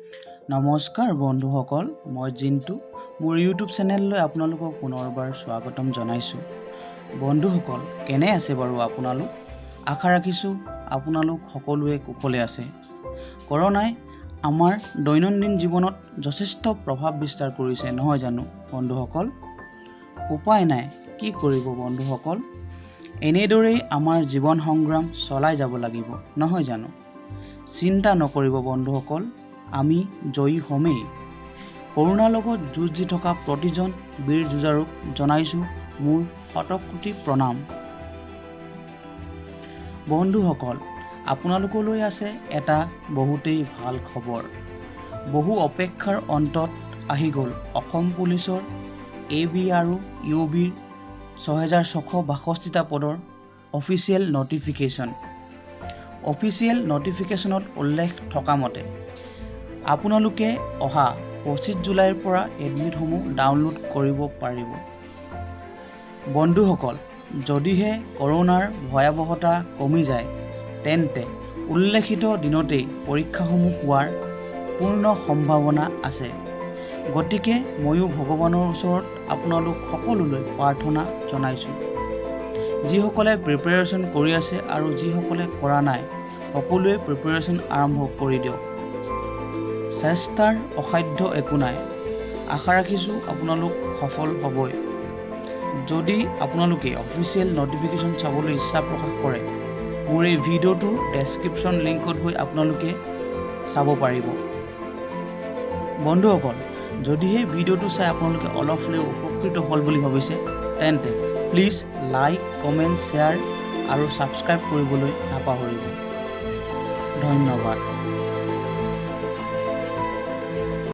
নমস্কাৰ বন্ধুসকল, মই জিন্তু। মোৰ ইউটিউব চেনেললৈ আপোনালোকক পুনৰবাৰ স্বাগতম জনাইছোঁ। বন্ধুসকল, কেনে আছে বাৰু আপোনালোক? আশা ৰাখিছোঁ আপোনালোক সকলোৱে কুশলে আছে। কৰোণাই আমাৰ দৈনন্দিন জীৱনত যথেষ্ট প্ৰভাৱ বিস্তাৰ কৰিছে, নহয় জানো বন্ধুসকল? উপায় নাই, কি কৰিব বন্ধুসকল? এনেদৰেই আমাৰ জীৱন সংগ্ৰাম চলাই যাব লাগিব, নহয় জানো? চিন্তা নকৰিব বন্ধুসকল, আমি জয়ী হ'মেই। কৰোণাৰ লগত যুঁজ দি থকা প্ৰতিজন বীৰ যুঁজাৰুক জনাইছোঁ মোৰ শতকোটি প্ৰণাম। বন্ধুসকল, আপোনালোকলৈ আছে এটা বহুতেই ভাল খবৰ। বহু অপেক্ষাৰ অন্তত আহি গ'ল অসম পুলিচৰ এ বি আৰু ইউ বিৰ 6662টা পদৰ অফিচিয়েল নটিফিকেশ্যন। অফিচিয়েল নটিফিকেশ্যনত উল্লেখ থকা মতে আপোনালোকে অহা 25 জুলাইৰ পৰা এডমিটসমূহ ডাউনলোড কৰিব পাৰিব। বন্ধুসকল, যদিহে কৰোণাৰ ভয়াৱহতা কমি যায়, তেন্তে উল্লেখিত দিনতেই পৰীক্ষাসমূহ হোৱাৰ পূৰ্ণ সম্ভাৱনা আছে। গতিকে ময়ো ভগৱানৰ ওচৰত আপোনালোক সকলোলৈ প্ৰাৰ্থনা জনাইছোঁ। যিসকলে প্ৰিপেৰেশ্যন কৰি আছে আৰু যিসকলে কৰা নাই, সকলোৱে প্ৰিপেৰেশ্যন আৰম্ভ কৰি দিয়ক। চেষ্টাৰ অসাধ্য একো নাই। আশা ৰাখিছোঁ আপোনালোক সফল হ'বই। যদি আপোনালোকে অফিচিয়েল নটিফিকেশ্যন চাবলৈ ইচ্ছা প্ৰকাশ কৰে, মোৰ এই ভিডিঅ'টোৰ ডেছক্ৰিপশ্যন লিংকত গৈ আপোনালোকে চাব পাৰিব। বন্ধুসকল, যদিহে ভিডিঅ'টো চাই আপোনালোকে অলপ হ'লেও উপকৃত হ'ল বুলি ভাবিছে, তেন্তে প্লিজ লাইক, কমেণ্ট, শ্বেয়াৰ আৰু ছাবস্ক্ৰাইব কৰিবলৈ নাপাহৰিব। ধন্যবাদ।